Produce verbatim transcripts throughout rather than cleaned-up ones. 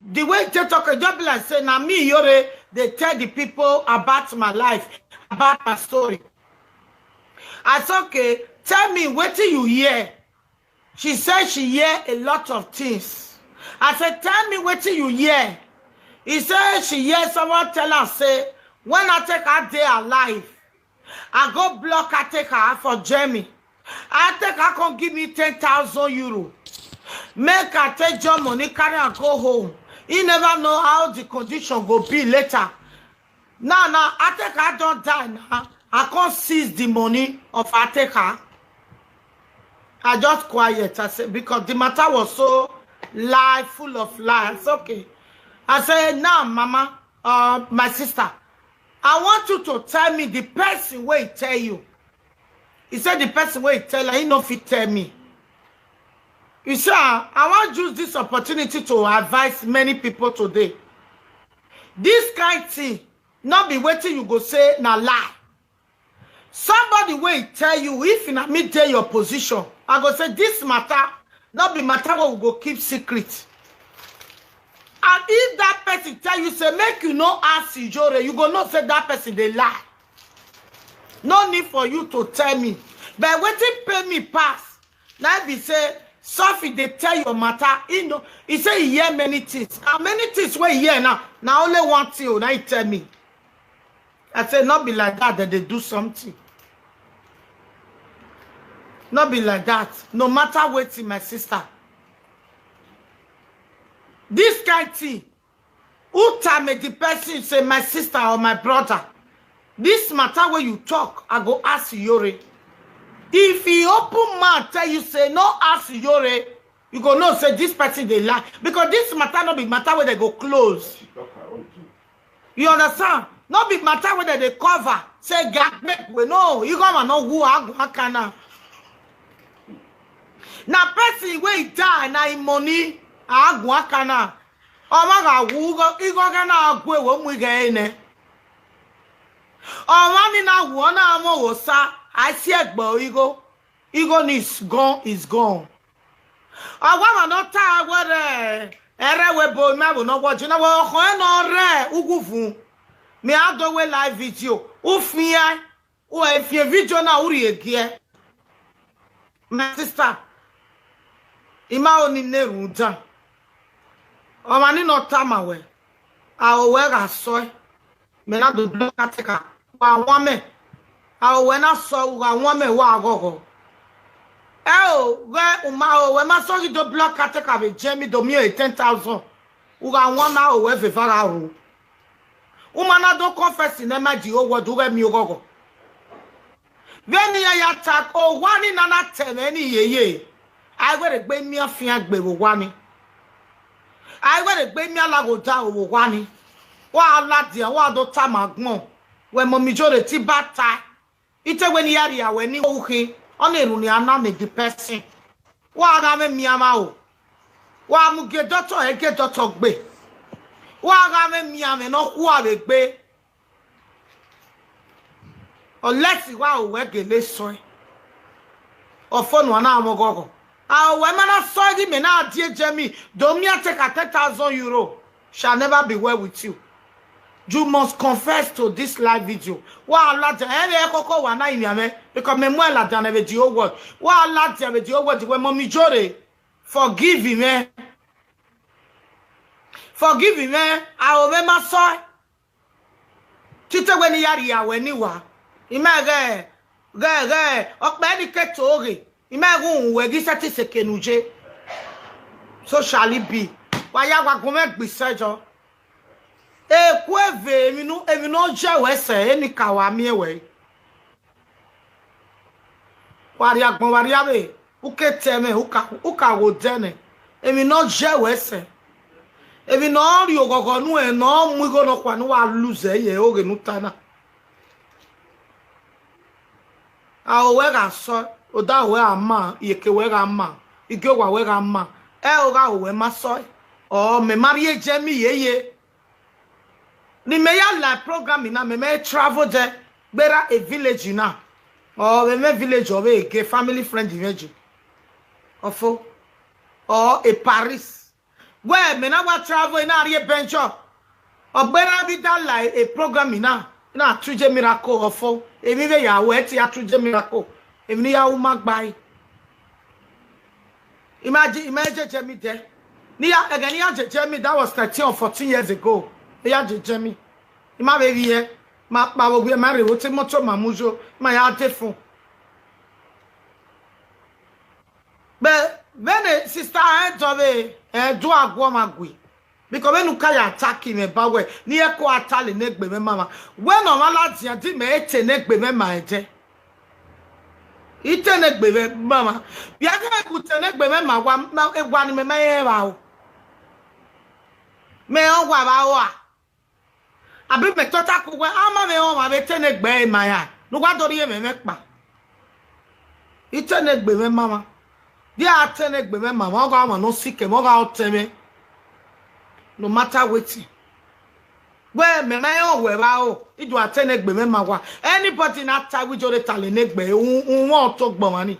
The way he take talk, e just be like say na me Iyore dey tell the people about my life, about my story. I say, okay, tell me wetin you hear. She say she hear a lot of things. I say, tell me wetin you hear. He say she hear someone tell am say, when Ateka dey alive, I go block Ateka for Germany. Ateka come give me ten thousand euro. Make I take your money, carry am go home. He never know how the condition go be later. Now, now, Ateka don die now. I can't seize the money of Ateka. I just quiet. I say, because the matter was so lie, full of lies. Okay. I say, now, mama, uh, my sister, I want you to tell me the person wey tell you. He said the person wey tell her, he no fit tell me. You see, I, I wan use this opportunity to advise many people today. This kind thing, no be wetin you go say na lie. Somebody wey tell you, if na me dey your position, I go say, this matter, no be matter wey we go keep secret. And if that person tell you say make you no ask Iyore, you go know say that person dey lie. No need for you to tell me. But wetin pain me pass, na be say Sophie dey tell your matter. He know, he say he hear many things. And many things wey he hear now, na only one thing o, na he tell me. I say, no be like that, dem dey do something. No be like that. No matter wetin, my sister. This kind thing, who tell me the person say my sister or my brother? This matter wey you talk, I go ask Iyore. If he open mouth tell you say no ask Iyore, you go know say this person dey lie, because this matter no be matter wey dem go close. You understand? No be matter wey dem dey cover. Say gagbe we no, you go man no who agu akana. Na person wey die na him money agu akana. Ọmwa gha wu igho, igho gha na gu ewe mu ighe ne. Ọmwa ni na wu, ọ na mwẹ osa, a si ẹgbẹ igho. Igho ni is gone, is gone. Ọ wa ma nọ ta wẹrẹ ẹrẹ wẹ bo ima vbe nọ wọ jina wẹ ọkhọn ẹn nọ rẹ ughuvun. Mẹ a do wẹ live video. U fian, u e fian video na u rhie giẹ. My sister, I ma ho ni ne rhunmwuda. Ọmwa ni nọ tama wẹ, aro wẹ gha sọe, mẹ na do block Ateka, wa wan mẹ. Aro wẹ na sọe, u gha wan mẹ, wa ghọghọ. Ẹo, ghẹ u ma ho, wẹ ma sọ ghi do block Ateka vbe Germany do miẹn ten thousand, u gha wan na, aro wẹ vbe eva gha ru. U ma na do confess ne ima ji owọdu ghẹ miẹn oghọghọ. Vbene iran ya ta owa ni na na ta ẹmwẹ ni yeye, a i wẹ rhe gbe imian fian gbe vbe owa ni. A i wẹ rhe gbe imian lagha odaro vbe owa ni. Wa ladian, wa do tama agbọn wẹ mọmi Iyore te I ba tae. I te wẹ ne I ya rhia wẹ ne I ru khin, ọ na erhunmwu nian na ne the person. Wa gha mwẹ miẹn amwa o. Wa mu gie dọtọ, ẹ gie dọtọ gbe. Wa gha mwẹ miẹn amwẹ ne ọ khua vbe egbe. Unless wa ro wẹ gele sọe. Ọfo nu a na mwẹ oghọghọ. A ro wẹ ma na sọe ghi mẹ na die Germany, do miẹn Ateka ten thousand euro. Shall never be well with you. You must confess to this live video. Wa ladian, ẹ vbe koko wa na inian mwẹ, because mẹ mu ẹn ladian vbe the whole world. Wa ladian vbe the whole world, wẹ mọmi Iyore, forgive mwẹ. Forgive mwẹ, aro mwẹ ma sọe. Tite wẹ ne I ya rhia wẹ ne I wa. I ma ghẹ, ghẹ, ghẹ, ọkpa ni ke to ghe. I ma ghẹ uhunmwu wẹ ghi sẹtin seke ne u ye. So shall it be. Wa ya wa gun mwẹ gbe isẹyọ. Eku eve, emwi ne, emwi ne ọ ye ruẹ sẹ, eni ka wa miẹn wẹ. Wa rhie agbọn, wa rhie avbe, u ke te ẹmwẹ, u ka, u ka gho dẹ nẹ. Emwi ne ọ ye ruẹ sẹ. Emwi ne ọ rhie oghọghọ nuẹn, ne ọ mu igho nọkhua ne uwa lose ye oghe ne u ta na. Aro wẹ gha sọ, odaro wẹ gha ma, iyeke wẹ gha ma, igie owa wẹ gha ma, ẹ o gha ro wẹ ma sọe. Ọ, mẹ ma rhie Germany yeye. Ne imẹ ya la program na, mẹ mẹ travel dẹ, gberra e village na. Ọ, vbe mwẹ village ọ vbe ge family friend mwẹ je. Ọfo. Ọ, e Paris. Wẹ mẹ na wa travel, I na rrie Belgium. Ọ gbe na bi da la e program na, I na tue Ije Miracle ọfo. Emwi vbe ya ru, ẹ te ya tue Ije Miracle. Emwi ne I ya ru ma gba ẹe. I ma je, I ma jeje mi dẹ. Ne I ya, ẹghẹ ne I ya jeje mi, that was thirteen or fourteen years ago. I ya jeje mi. I ma vbe vbiẹ, ma kpao vbe owiẹ, ma rre vbe otọ imoto, ma mu yo, ma ya de fun. Vbe, vbene sister ẹ dọ vbe, ẹ do aguọ ọmwa gui. Because vbene u ka ya attack mwẹ ba wẹ, ne I ko a ta le ne egbe mwẹ ma mwa. Wẹ ne ọmwa ladian di mẹ te ne egbe mwẹ ma ẹdẹ. I te ne egbe mwẹ ma mwa. Vbe a ghe u te ne egbe mwẹ ma wa, ma, ewa ni mẹ ma rẹn vba o. Mẹ ọ wa vba ua. Abi mẹ tota ku wẹ, a ma vbe rẹn ọmwa vbe te ne egbe ẹre ma ya, ne uwa do rhie mwẹ mwẹ kpa. I te ne egbe mwẹ ma mwa. Vbe a te ne egbe mwẹ ma mwa, ọ gha ọmwa ne ọ sikẹ mwẹ, ọ gha ọtẹn mwẹ. No matter wetin. Wẹ mẹ ma rẹn ọwẹ vba o, I do a te ne egbe mwẹ ma wa. Anybody na ta wẹ Ijore ta le ne egbe, u, u wọn otọ gbọmwa ni.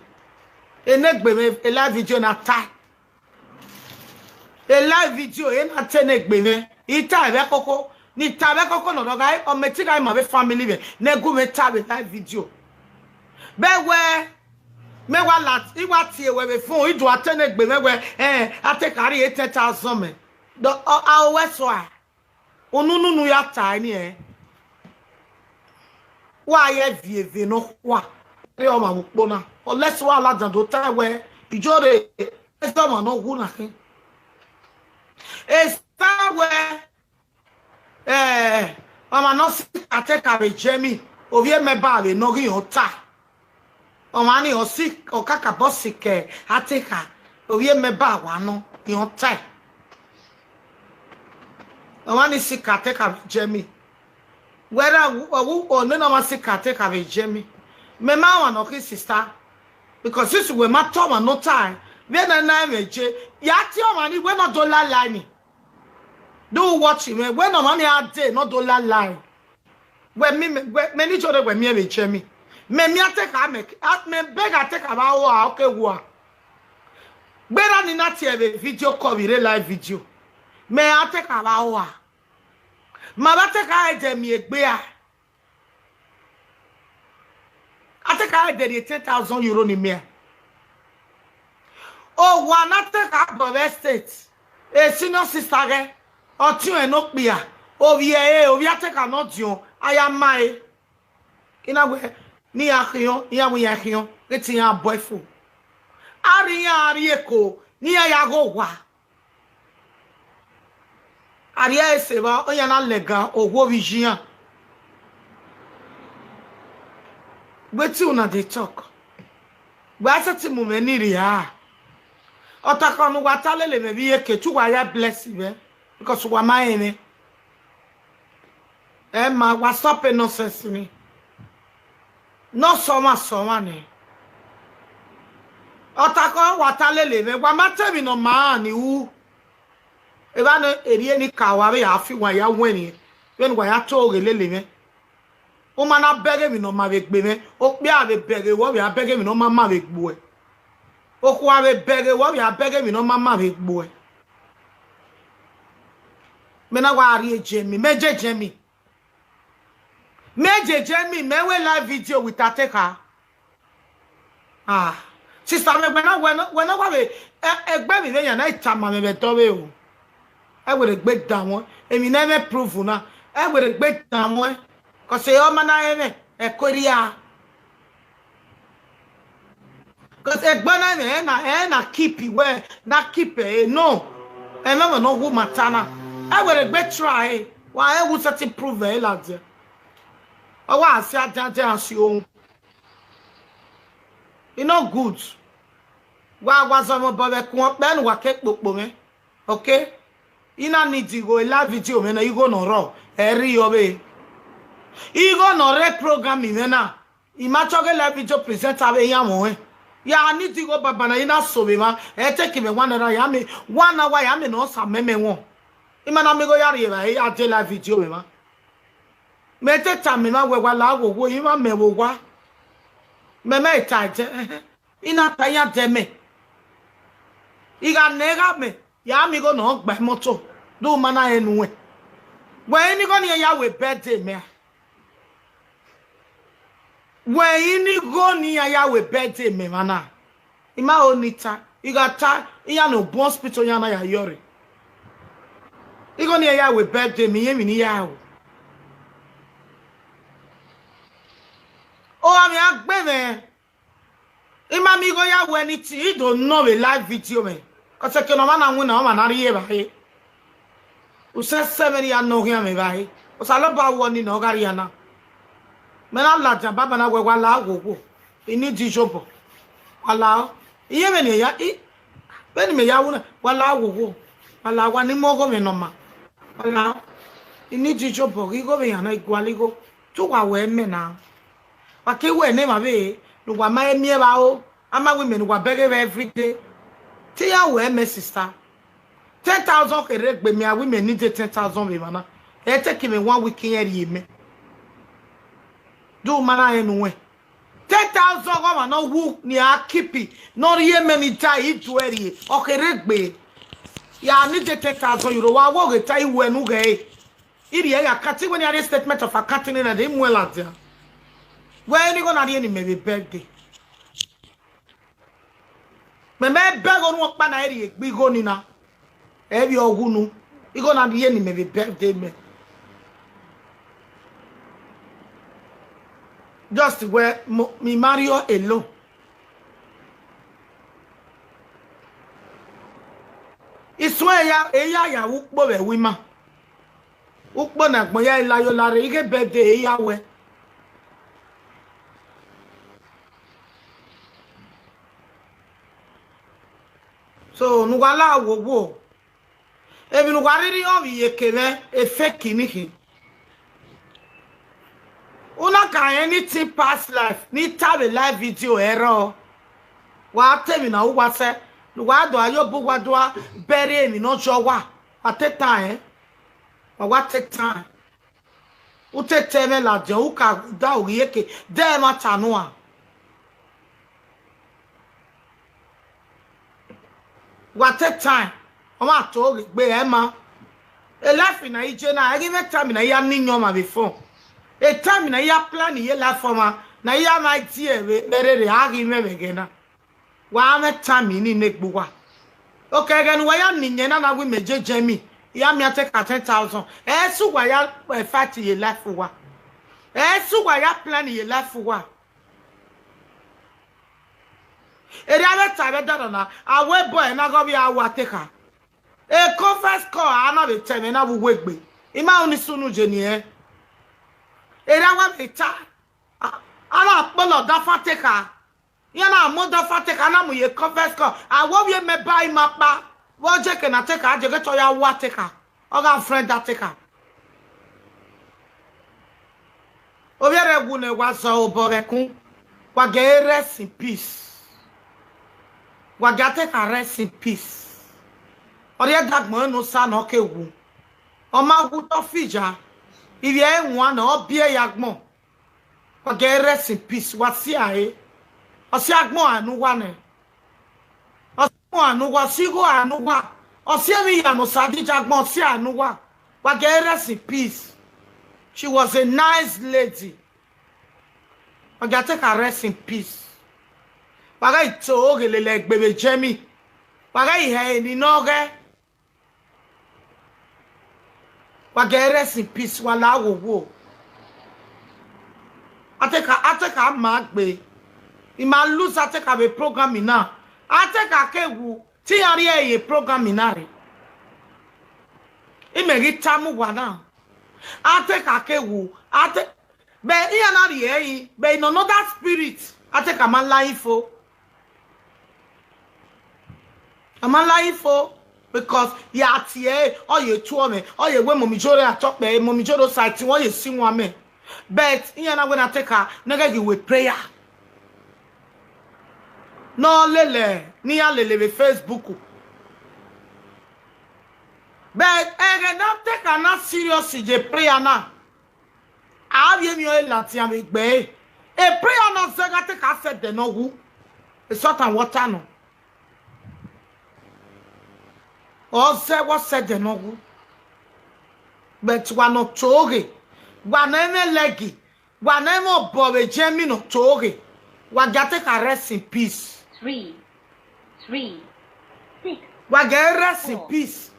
Ene egbe mwẹ, e live video na ta. E live video, e na te ne egbe mwẹ. I ta vbe koko, ne I ta vbe koko nọ, ọ gha, ọ mẹ te gha ma vbe family mwẹ, ne gu mwẹ ta vbe live video. Bẹ wẹ, mẹ wa la, I wa tie wẹ vbe phone, I do a te ne egbe mwẹ wẹ, eh, a te ka rhie ten thousand mẹ. Dọ, ọ, a o wẹ sua. Unu nunu ya ta ni ẹ. Wa ye viẹ eve nọkhua. Rhie ọmwa vbe ukpo na. Unless wa ladian do ta wẹ, Ijore, ese ọmwa ne ọ wu na khin. Esa wẹ, eh, ọmwa ne ọ si ka te ka vbe Germany, ovbi emẹ ba vbe ne ọ ghi họn ta. Ọmwa ni ọ si, ọ kakabọ sikẹ a te ka, ovbi emẹ ba wa nọ, ne ọ ta. Ọmwa ni si ka te ka vbe Germany. Wẹ ra wu, ọ wu, ọ nene ọmwa si ka te ka vbe Germany. Mẹ ma wan nọ khin sister. Because since wẹ ma ta ọmwa ne ọ ta, vbene na ẹmwẹ je, ya tie ọmwa ni wẹ ne ọ do la line. Do watch mwẹ, wẹ ne ọmwa ni a dee ne ọ do la line. Wẹ mi, mẹ, wẹ, mẹ ni Ijore wẹ miẹn vbe Germany. Mẹ miẹn a te ka mẹ, a, mẹ bẹghe a te ka vba ua, ọ ke wu a. Gberra ni na tie vbe video call vbe rre live video. Mẹ a te ka vba ua. Ma vba te ka ẹdẹ miẹn egbe a. A te ka ẹdẹ rhie ten thousand euro ni miẹn. Owa na te ka bọ vbe state. E senior sister ghẹ, ọtiọnrẹn ne okpia, ovbi ẹre, ovbi a te ka nọ diọn, a ya ma ẹre. I na wẹ, ne iran khian, iran wẹ iran khian, ghẹ te iran bọ ẹfo. A rhie iran rrie eko, ne iran ya ghe owa. A rhie ẹre sẹ evba, ọ ya na lẹga owa ovbi iye iran. Wetin una dey talk? Wẹ a sẹtin mu mwẹ ni rhia. Ọtakọ ne uwa ta lele mwẹ vbe iyeke, te uwa ya bless mwẹ, because uwa ma rẹn mwẹ. Ẹ ma, wa stop nonsense ni. Ne ọ sẹ ọmwa sẹ ọmwa nẹ. Ọtakọ wa ta lele mwẹ, wa ma ta emwi ne ọ ma rẹn ni ru. Evba ne erriọ ni ka wa vbe ya fi wa ya wẹn ni, vbene uwa ya to ghe lele mwẹ. U ma na bẹghe emwi ne ọ ma vbe gbe mwẹ, okpia vbe bẹghe wẹ, ọ vbe a bẹghe emwi ne ọ ma ma vbe gbe uẹ. Okhuo a vbe bẹghe wẹ, ọ vbe a bẹghe emwi ne ọ ma ma vbe gbe uẹ. Mẹ na wa rrie Germany, mẹ je Germany. Mẹ je Germany, mẹ wẹ live video with Atekha. Ah, sister mwẹ, wẹ na, wẹ na, wẹ na wa vbe, ẹ, egbe emwi vbe yan na, I tama mwẹ vbe ẹdẹ ọvbehe o. Ẹ wẹ rhe gbe danmwẹ, emwi ne ẹ mwẹ prove na, ẹ wẹ rhe gbe danmwẹ, cause ọ ma na rẹn mwẹ, ẹ ko erria. Cause egbe na mwẹ, ẹ na, ẹ na keep wẹ, na keep ẹ, no. Ẹ mwẹ mwẹ ne ọ wu ma ta na. Ẹ wẹ rhe gbe try, wa ẹ wu sẹtin prove ẹ ladian. Ọ wa si adian, adian si ohun. E no good. Wa, wa zọmọ obọ vbe ẹkun ọkpẹ ne uwa ke kpokpo mwẹ. Okay? I na need igho, e live video mwẹ na, igho ne ọ rrọọ, ẹ rri ọvbehe. Igho ne ọ rre program mwẹ na, I ma tọghe live video presenter vbe iran mwẹ ọnrẹn. Ya need igho baba na, I na so vbe emwa, ẹ take mwẹ one hour, ya mẹ, one hour, ya mẹ ne ọ sa mẹ mẹ wọn. I ma na mu igho ya rri evbare, ya de live video mwẹ emwa. Mẹ te tama emwa wẹ wa la wo wo, I ma mẹ vbe owa. Mẹ mẹ ta ẹdẹ, ẹhẹn. I na ta iran dẹ mẹ. I gha nẹ gha mẹ, Ya miẹn igho ne ọ gba imọto, do ma na rẹn nuẹn. Wẹ i ni igho ne iran ya ru birthday mẹ a? Wẹ i ni igho ne iran ya ru birthday mẹ emwa na? I ma ho ne I ta, I gha ta, iran ne ọ bu hospital iran na ya yọrre. Igho ne iran ya ru birthday mẹ, I rẹn emwi ne I ya ru. Ohanmwẹ a gbe mwẹ, I ma miẹn igho ya ru anything, I do nọ vbe live video mwẹ. Cause eke ne ọmwa na winna, ọmwa na rhie evbare. Usẹ sẹ mwẹ ne I ya nọ khian mwẹ evbare. Osanobua wọọ ni ne ọ gha rhia na. Mẹ na ladian banbanna wẹẹ wa la wowo. I need iyobọ. Wa la, I rẹn vbene I ya, I, vbene imẹ ya ru na, wa la wowo. Wa la, wa ni mu ọghọ mwẹ ne ọ ma. Wa la, I need iyobọ ghe igho vbe iran na, I gualọ igho. Te uwa wẹ mẹ na. Wa ke wẹ ne emwa vbe ne uwa ma miẹn vbe aro, a ma wẹ imẹ ne uwa bẹghe vbe everyday. Te iran wẹ mẹ sister. Ten thousand kherhe gbe mẹ, a wẹ imẹ need ten thousand vbe emwa na. Ẹ te ke mwẹ one week iran rhie mẹ. Do ma na rẹn nuẹn. Ten thousand ọmwa ne ọ wu ne a keep, ne ọ rhie mẹ ni da I do ẹre rhie, ọ kherhe gbe. Ya need ten thousand euro, wa wo ghe ta I wẹ ne u ghẹ re. I rhie ya ka te wẹ ne a rhie statement of account ni na, de I muẹn ladian. Wẹ ni igho na rhie ne imẹ vbe birthday. Mẹ mẹ bẹghe orhunmwu ọkpa na rhie egbe igho ni na. Ẹ vbe ọ wu unu, igho na rhie ne imẹ vbe birthday mẹ. Just wẹ mo, mi ma rriọ alone. I suẹn eya, eya ya vbe ukpo vbe ẹvbo ima. Ukpo ne agbọn ya i la yo la rre, ighẹ birthday eya wẹ. So, ne uwa la wowo. Emwi ne uwa rhirhi họn vbe iyeke mwẹ, e fake ni khin. U na ka rẹn anything past life, ne I ta vbe live video ẹrọ. Wa te emwi na ru uwa sẹ, ne uwa do a ye obọ uwa do a bẹrẹ emwi ne ọ jọ uwa, wa te tan ẹn. Wa wa take time. U te te mwẹ ladian, u ka da oghieke, de ẹmwata nua. Wa take time, ọ ma to ghe gbe ẹre ma. E life na I je na, ẹghe mwẹ time na I ya ni yan ọmwa vbe phone. E time na I ya plan ye life ọmwa, na I ya mwẹ idea vbe rere a ghi mwẹ vbe ẹghẹ na. Wa mwẹ time ni ne egbe uwa. Okẹ ẹghẹ ne uwa ya ni yan na na wẹ imẹ je Germany, I ya miẹn a take a ten thousand. Ẹ i sẹ uwa ya fight ye life uwa. Ẹ i sẹ uwa ya plan ye life uwa. Erriọ avbe ta vbe ẹdẹrọ na, a wẹ bọ ẹre na ghe ọ vbe a wa te kha. E conference call a na vbe ta ẹmwẹ na vbe uwu egbe. I ma ru ni sunu je ni ẹn. Erriọ a wa vbe ta, a, a na kpọlọ ọdafẹn te kha. Iran na mu ọdafẹn te kha, a na mu ye conference call. A wẹ ovbi mẹ ba ima kpa. Vbe ọ je ke na te kha, a je ghe te ọ ya wa te kha. Ọ gha friend da te kha. Ovbi ẹre wu ne wa zẹ obọ vbe ẹkun, wa gie ẹre rest in peace. Wa gie a te kha rest in peace. Ọ rhie dagbọn ne Osa ne ọ ke wu. Ọ ma wu te ọ fi ya. Ivbi ẹre wan ne ọ biẹ ya agbọn. Wa gie ẹre rest in peace, wa si a re. Ọ si agbọn a ne uwa nẹ. Ọ si agbọn a ne uwa, ọ si igho a ne uwa. Ọ si emwi ya ne Osa dija agbọn, ọ si a ne uwa. Wa gie ẹre rest in peace. She was a nice lady. Wa gie a te kha rest in peace. Wa ghẹ i to ghe lele egbe vbe Germany. Wa ghẹ i hẹ eni ne ọ ghẹ. Wa gie ẹre rest in peace, wa la wowo. A te kha, a te kha ma gbe. I ma lose a te kha vbe program na. A te kha ke wu, te iran rhie ye program na rre. Imẹ ghi tama uwa na. A te kha ke wu, a te, but iran na rhie ẹre, but in another spirit, a te kha ma la info. A ma la info, because ya tie, ọ ye tuọ mwẹ, ọ ye wẹ mọmi joro atọkpẹ, mọmi joro side, ọ ye si wan mẹ. But iran na wẹ na te kha, ne ghẹ ghi wẹ prayer. Ne ọ lele, ne iran lele vbe Facebook. But ẹghẹ na te kha na serious ye prayer na. A vbe emwi ọre ladian vbe egbe ẹre. E prayer na zẹ gha te kha sẹ ẹdẹ ne ọ wu. E salt and water nọ. Ọ zẹ, wẹ ọ sẹ ẹdẹ ne ọ wu. But wa ne ọ to ghe, wa ne ẹmwẹ lẹgi, wa ne ẹmwẹ obọ vbe Germany ne ọ to ghe, wa gia te ka rest in peace. Three, three, six, wa gia rest in four, peace.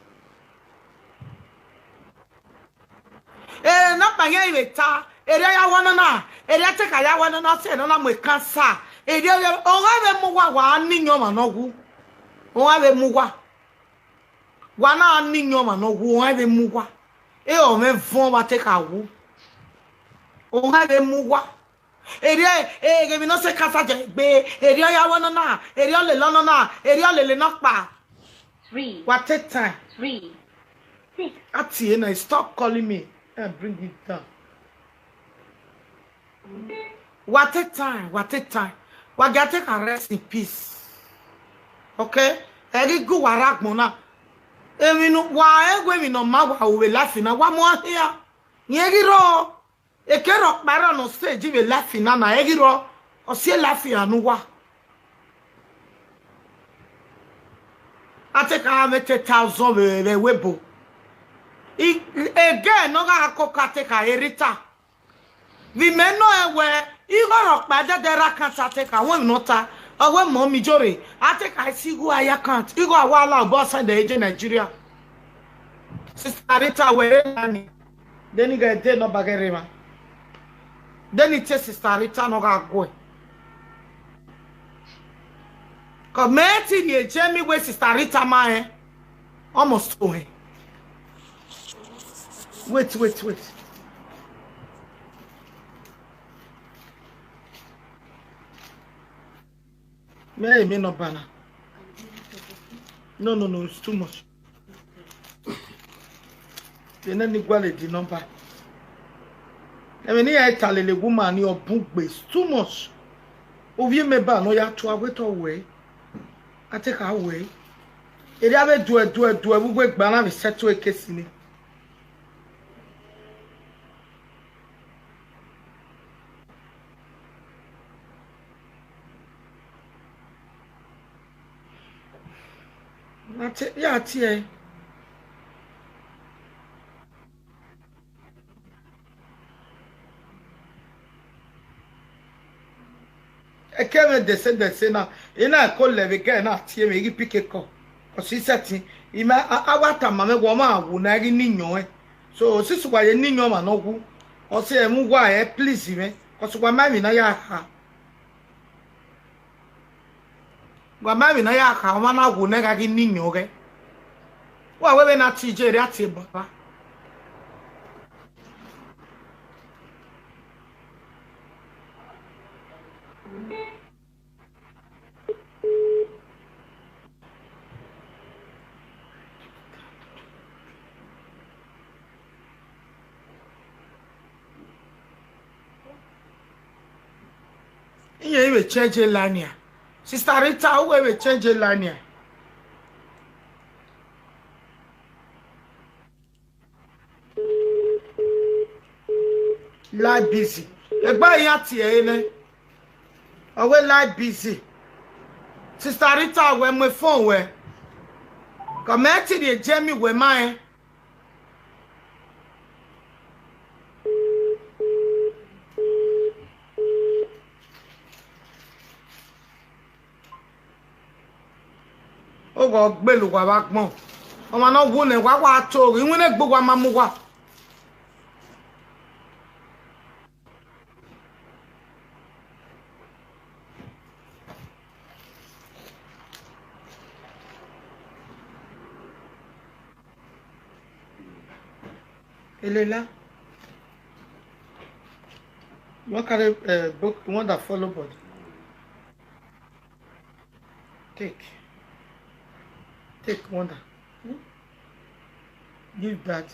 Ere ne akpa hia vbe ta, ere ya wa nana, ere te ka ya wa nana, sẹ nana mu ekansa, ere ọ gha vbe mu uwa, wa ni iyọnmwa ne ọ wu, ọ gha vbe mu uwa. Wa na ni iyọnmwa ne ọ wu, ọ gha vbe mu uwa. E ọ mwẹ vuọn, wa te ka wu, ọ gha vbe mu uwa. Erriọ, eghemwi ne ọ sẹ ekansa jẹ gbe, erriọ ya wẹ nọ na, erriọ lele nọ na, erriọ lele nọ kpa. Three. Wa take time. Three. Six. A tie na, stop calling me and bring it down. Wa take time, wa take time. Wa gia take and rest in peace. Okay? Ẹ ghi gu uwa rre agbọn na. Emwi ne wa rẹn wẹ emwi ne ọ ma wa ru vbe life na, wa mu a hia. Rẹn ghi rrọọ. Eke rhọkpa rrọọ ne ọ stage vbe life na na, ẹ ghi rrọọ, ọ si life ra ne uwa. A te ka mwẹ ten thousand vbe, vbe ẹvbo ebo. I, egẹ ne ọ gha koko a te ka re Rita. Vbe imẹ nọ ẹn wẹ, igho rhọkpa dẹdẹ rre account a te ka wẹ emwi ne ọ ta, ọ wẹ mọ mi jore, a te ka si igho a ye account, igho a wa la obọ send ẹ je Nigeria. Sister Rita wẹ re na ni. Deni ghẹ de nọ ba ghẹ rre emwa. Deni tie Sister Rita ne ọ gha guẹ. Cause mẹ te rhie Jamie wẹ Sister Rita ma rẹn. Almost to him. Wait, wait, wait. Mẹ, mẹ number na. No, no, no, it's too much. Vbe nene gualọ the number. Ẹmwẹ ne iran ta lele woman ni ọ bun gbe, it's too much. Ovbi mẹ ba ne ọ ya tua wẹ te ọ wẹ. A te kha wẹ. Erriọ avbe duẹ, duẹ, duẹ vbe uwu egbe na vbe settle case ni. Na te, ya tie. Eke mwẹ dẹse dẹse na, I na ko lẹ vbe gẹ na tie mwẹ, I ghi pick a call. Ọ si sẹtin, I ma, a, a wa tama mwẹ wẹ ọ ma wu na, I ghi ni yọn ẹn. So, since wa ye ni yọn ọmwa ne ọ wu, ọ sẹ mwẹ uwa ẹ please mwẹ, cause wa ma emwi na ya kha. Wa ma emwi na ya kha, ọmwa na wu nẹ gha ghi ni yọn ọghẹ. Wa wẹ vbene a tie iye rre, a tie baba. Iye vbe change line ya. Sister Rita, uwẹ vbe change line ya. Line busy. Egbe iran tie ẹre nẹ. Ọ wẹ line busy. Sister Rita, wẹ mu phone wẹ. Kọ mẹ te rhie Jamie wẹ ma rẹn. Oghọ gbele uwa vbe agbọn. Ọmwa ne ọ wu nẹ, wa wa to, iwinna egbe uwa ma mu uwa. Elela. You wan carry, uh, book, you want that follow body? Take. Take, wonder. Hmm? Give that.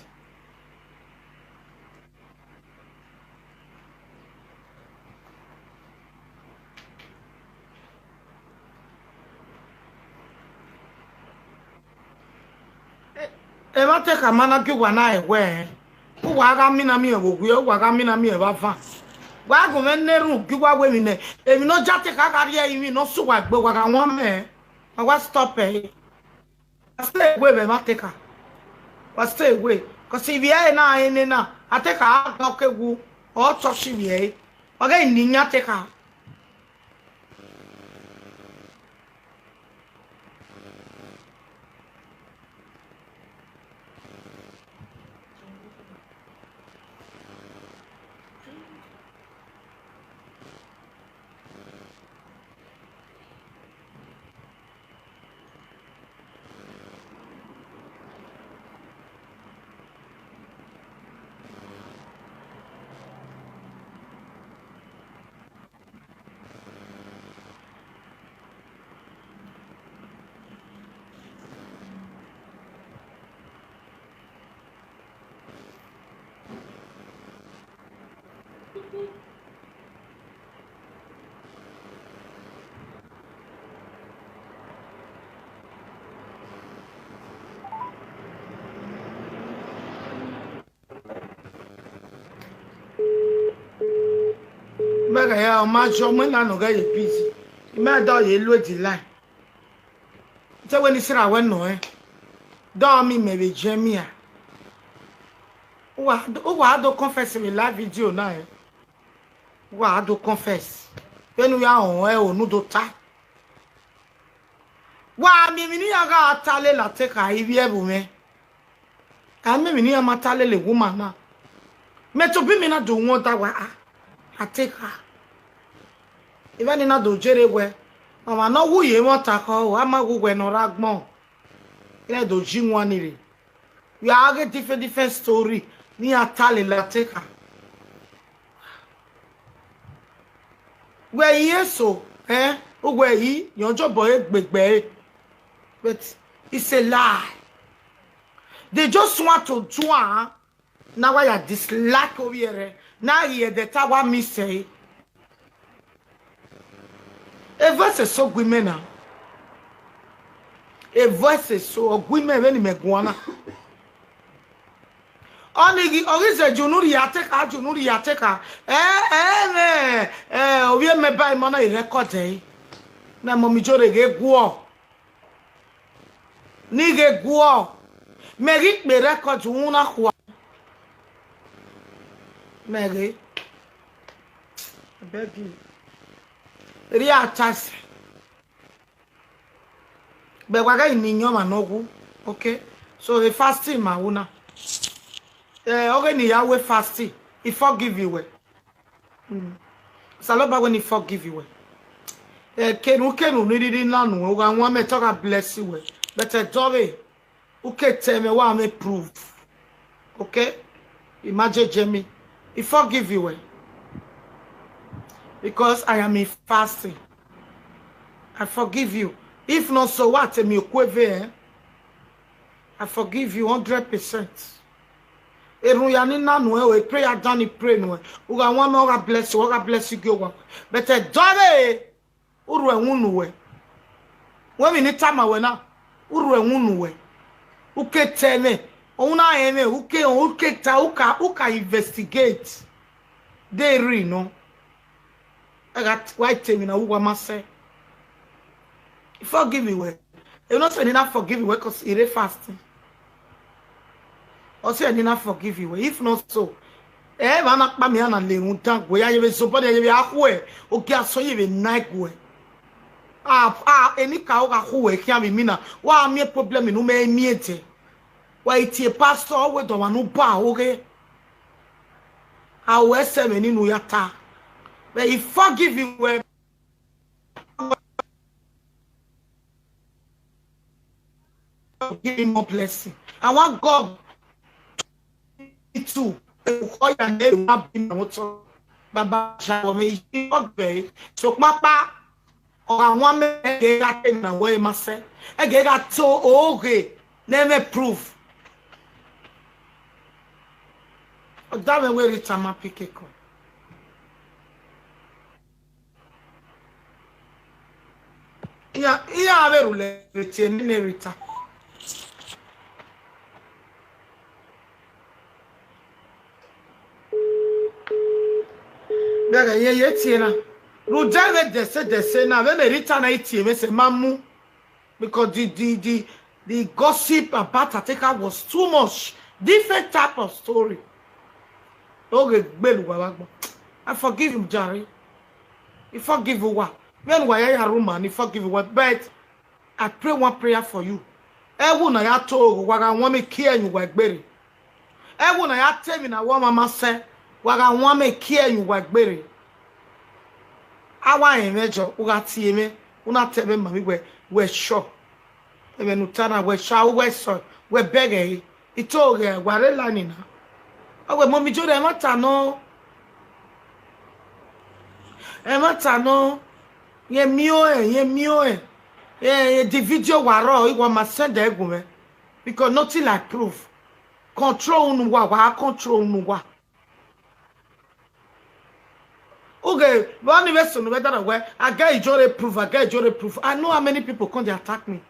Emwa te khama na gie uwa na rẹn wẹ, uwa gha mina miẹn vbe owiẹ, uwa gha mina miẹn vbe avan. Wa gu mwẹ ne erhunmwu gie uwa wẹ emwi nẹ, emwi ne ọ ja te kha gha rrie ẹrinmwi ne ọ sẹ uwa egbe, wa gha wan mẹ, wa wa stop ẹre. stay away vbe emwa Ateka. Wa stay away. Cause ivbi ẹre na, ene na, Ateka a gha ke wu, ọ touch ivbi ẹre. Wa ghẹ ni yan Ateka. Mẹ ghẹ ya, ọ ma jọ, mẹ na nọ ghẹ ye busy. Mẹ dọ ye lu edi line. Te wẹ ni sira wẹ nọ ẹ. Dọ mi mẹ vbe jẹ mia. Uwa, uwa do confess vbe live video na ẹ. Uwa do confess. Vbene u ya họn ẹ, unu do ta. Wa miẹn emwi ne iran gha ta lele Ateka ivbi ẹvbo mwẹ. A miẹn emwi ne iran ma ta lele woman na. Mẹ tobọ imẹ na do wonder wa a, Ateka. Evba ni na do jere wẹ, ọmwa ne ọ wu ye mwẹ ọta khọ, a ma wu wẹ ne ọ rre agbọn. Iran do ji wan ni rre. Ya ghe different, different story ne iran ta lele Ateka. Wẹ i eso, eh, uwẹ i, yọn jobọ egbe gbe ẹre. But it's a lie. They just want to do am. Na wa ya dislike ovbi ẹre, na ghi ẹdẹ ta wa miss ẹre. E voice eso gu imẹ na. E voice eso ọ gu imẹ vbene imẹ guan na. Ọnii ghi, ọ ghi zẹ junu rhie Ateka, junu rhie Ateka. Ẹ, ẹ, mwẹ, ẹ, ovbi mẹ ba ima na i record ẹre. Na mọ mi jore ghe guọ. Ni ghe guọ, mẹ ghi kpe record unu na khua. Mẹ ghe. I beg you. Ria chance. Bẹ wa ghẹ ni yan ọmwa ne ọ wu. Okay. So, e fasting ma wu na. Eh, ọghe ni ya wẹ fasting, I forgive you wẹ. Mm. Osanobua wẹ ne I forgive you wẹ. Eh, kenu, kenu ni rhirhi na nuẹn, u gha wan mẹ te ọ gha bless you wẹ. But ẹdẹ ọvbe, u ke tẹ mwẹ, wa mwẹ proof. Okay? Imagine, Jamie. I forgive you wẹ. Because I am in fasting. I forgive you. If not so, wa te mi okueve, eh? I forgive you hundred percent. Erhunmwu ya ni na nuẹn, o, e prayer dan ni pray nuẹn. U gha wan mẹ, ọ gha bless you, ọ gha bless you, gie owa. But ẹdẹ ọvbe, u rhu ẹwun unu wẹ. Wẹ emwi ne I tama wẹ na, u rhu ẹwun unu wẹ. U ke tẹ mwẹ, ọ na rẹn mwẹ, u ke, u ke ta, u ka, u ka investigate. De rri nọ. Ẹ gha t-, wa te emwi na, uwa ma sẹ. I forgive you wẹ. Emwi ne ọ sẹ ne I na forgive you wẹ, 'cause I rre fasting. Ọ sẹ ne I na forgive you wẹ. If not so, ẹ, emwa na kpa mẹ, iran na le rhunmwuda guẹ, ya ye vbe zobọ, ya ye vbe a khuẹ, ogie asọn ye vbe na guẹ. A, a, enikaro gha khu wẹ khian vbe imina, wa miẹn problem ne u mẹ miẹn dẹ. Wa i tie pastor, ọ wẹ dọmwa ne u ba oghe. A ru ẹsẹ mwẹ ni ne u ya ta. But I forgive you wẹ. Give me more blessing. I want God to call your name, ma bi na moto. Baba, ja wo me, yi ogbe. So, papa, ọ gha wan mẹ, ẹgẹ gha te na wẹ ma sẹ. Ẹgẹ gha to oghe, ne mwẹ proof. Ọ da mwẹ wẹ Rita ma pick a call. Iran, iran vbe rhulẹ vbe tie nene Rita. Bẹghe ye, ye tie na. Rhunmwuda vbe dẹse dẹse na, vbene Rita na i tie mwẹ sẹ ma mu. Because the, the, the, The gossip about Ateka was too much. Different type of story. Oghe gbele uwa vbe agbọn. I forgive him, jare. I forgive uwa. Vbene uwa ya ya rhunmwuda, I forgive uwa. But I pray one prayer for you. Ẹwu na ya to ogho, wa gha wan mẹ kie ẹyuwa egbere. Ẹwu na ya te emwi na wẹ ọmwa ma sẹ, wa gha wan mẹ kie ẹyuwa egbere. A wa rẹn mwẹ jọ, u gha tie mwẹ, u na tẹ mwẹ ma vbe wẹ, wẹ sure. Ẹmwẹ ne u ta na, wẹ sure, wẹ sure, wẹ bẹghe ẹre. I to ghẹ wa rre line na. Ọ wẹ, Mummy Jore, ẹmwata nọ. Ẹmwata nọ. Ye miẹn ọẹn, ye miẹn ọẹn. Eh, the video wa rrọọ, I wa ma send ẹre gu mwẹ. Because nothing like proof. Control unu wa, wa control unu wa. Ughe, vbe ọnii vbe sunu vbe dara wẹ, I get Ijore proof, I get Ijore proof. I know how many people come dey attack me.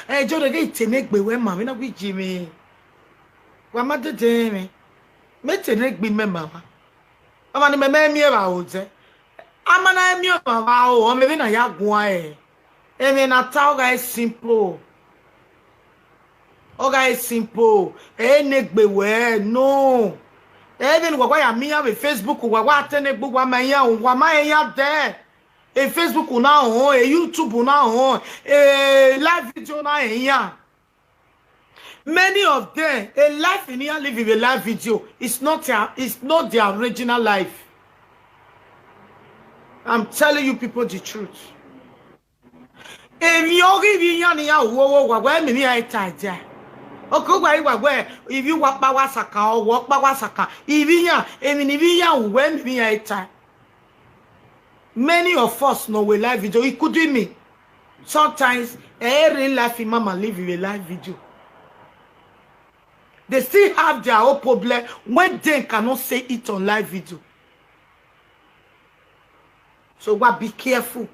Eh, Ijore ghe ite ne egbe wẹ ma, vbe na ghi ji mwẹ. Wa ma dede mwẹ. Mẹ ite ne egbe mẹ ma wa. Ọmwa ni mẹ mẹ miẹn vbe aro zẹ. A ma na miẹn ọmwa vbe aro, ọ mẹ vbe na ya guan ẹre. Ẹmwẹ na ta ọ gha simple. Ọ gha simple. Ẹ ne egbe wẹ no. Ẹ vbe ne uwa wa ya miẹn iran vbe Facebook, uwa wa te ne egbe uwa ma iran, uwa ma iran dẹ. E Facebook na họn, e YouTube na họn, e live video na iran. Many of them, a life in here living a live video. It's not their, it's not their original life. I'm telling you people the truth. Emwi ọghe ivbi iran ne iran ru ọghọ wa wẹ, emwi ne iran ta dia. Oke uwa i wa wẹ, ivbi uwa kpa wa sakan, ọwọ kpa wa sakan. Ivbi iran, emwi ne ivbi iran ru wẹ, emwi ne iran ta. Many of us know we live video, including me. Sometimes, eh, real life mama live in a live video. They still have their own problem when they cannot say it on live video. So, wa be careful.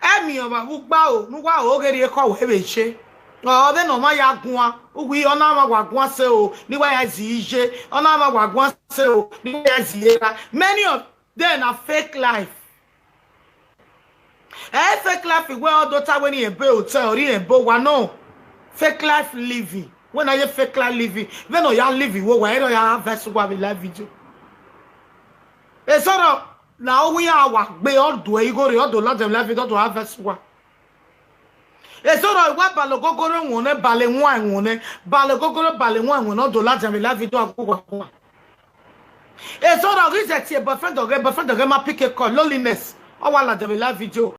Ẹmwẹ ọmwa vbe ugba o, ne uwa o ghe rhie ekhọe wẹ vbe ye. Ọ vbe ne ọmwa ya guan, uwi ọ na mwa wa guan sẹ o, ne wa ya zi ye, ọ na mwa wa guan sẹ o, ne wa ya zi ye ra. Many of them na fake life. Eh, fake life wẹ ọ do ta wẹ ne irẹn be hotel, ọ rhie irẹn be owa, no. Fake life living. Wẹ na ye fake life living. Vbene ọ ya live wo wa, erha ọ ya verse uwa vbe live video. Esọrọ na ọ wẹ iran wa gbe, ọ do igho rre, ọ do ladian vbe live video, ọ do verse uwa. Esọrọ wa bale ogogoro ẹwọnrẹn, bale wan ẹwọnrẹn, bale ogogoro, bale wan ẹwọnrẹn, ọ do ladian vbe live video, a gu uwa guan. Esọrọ ghi zẹ tie boyfriend ọghẹ, boyfriend ọghẹ ma pick a call, loneliness, ọ wa ladian vbe live video.